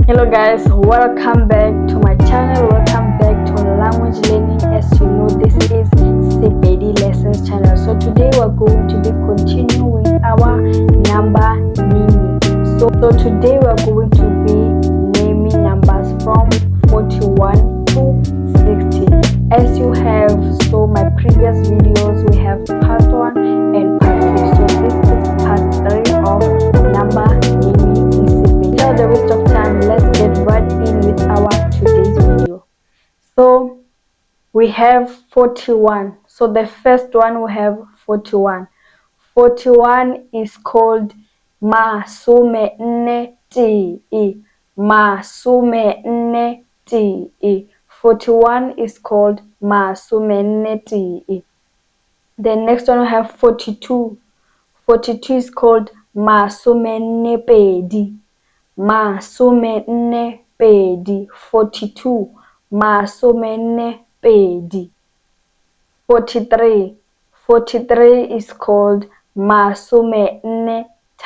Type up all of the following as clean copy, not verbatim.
Hello guys, welcome back to my channel. Welcome back to Language Learning. As you know, this is Sepedi Lessons channel. So today we're going to be continuing our number naming. So today we're going to be naming numbers from 41 to 60. As you have saw my previous videos, we have part 1 and part 2. So this is part 3 of number naming in Sepedi. Without the waste of time, let's get right in with our today's video. So we have 41. So the first one, we have 41. 41 is called 41. 41. 41 is called 41. The next one, we have 42. 42 is called 42. 42. 42, 42. 43. 43 is called 43.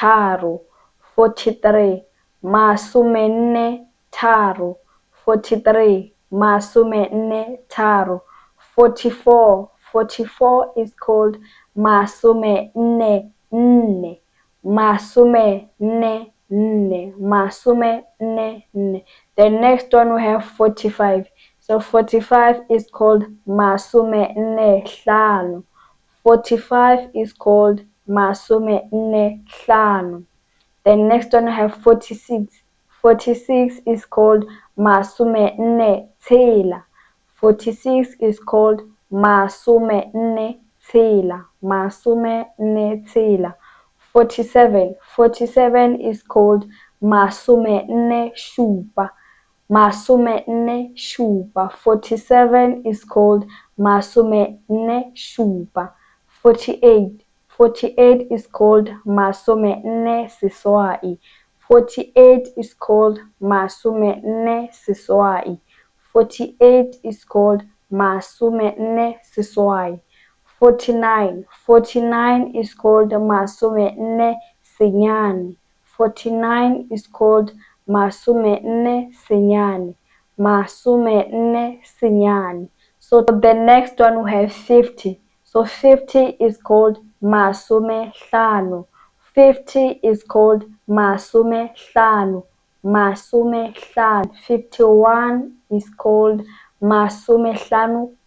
43, 43. 43, 43. 44. 44 is called 44. 44, 44. The next one, we have 45. So 45 is called 45. 45 is called 45. The next one, we have 46. 46 is called 46. 46 is called 46, 46. 47. 47 is called 47. 47. 47 is called 47. 48. 48 is called 48. 48 is called 48. 48 is called 48. 49. 49 is called 49. 49 is called 49. 49. So the next one, we have 50. So 50 is called 50. 50 is called 50. 50. 51 is called 51.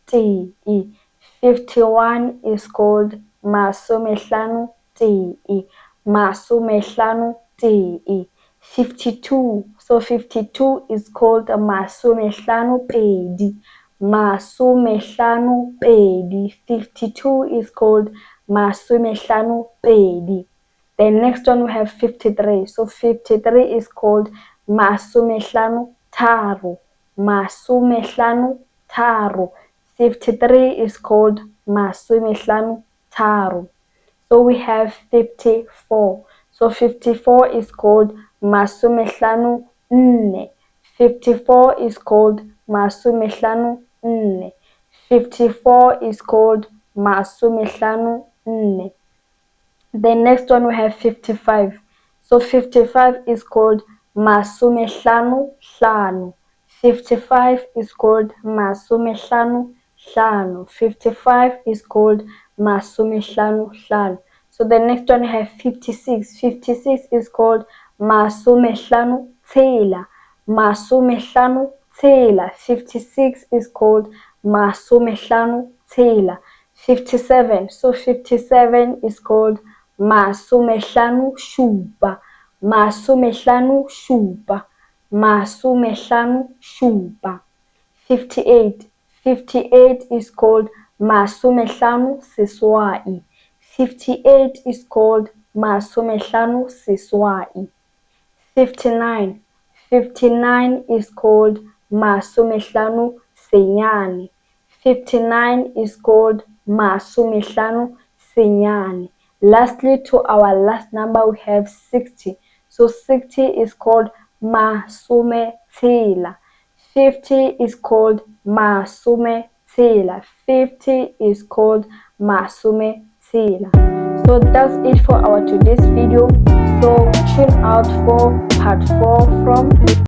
51 is called 51. 51. 52. So 52 is called 52. 52. 52 is called 52. The next one, we have 53. So 53 is called 53. 53. 53 is called 53. So we have 54. So 54 is called 54. 54 is called 54. 54 is called 54. The next one, we have 55. So 55 is called 55. 55 is called 55. 55 is called 55. So the next one, we have 56. 56 is called 56. 56. 56 is called 56. 57. So 57 is called 57. 57. 57. 58. 58 is called 58. 58 is called 58. 59. 59 is called 59. 59 is called 59. Lastly, to our last number, we have 60. So 60 is called 60. 50 is called 60. 50 is called 60. So that's it for our today's video. So tune out for part 4 from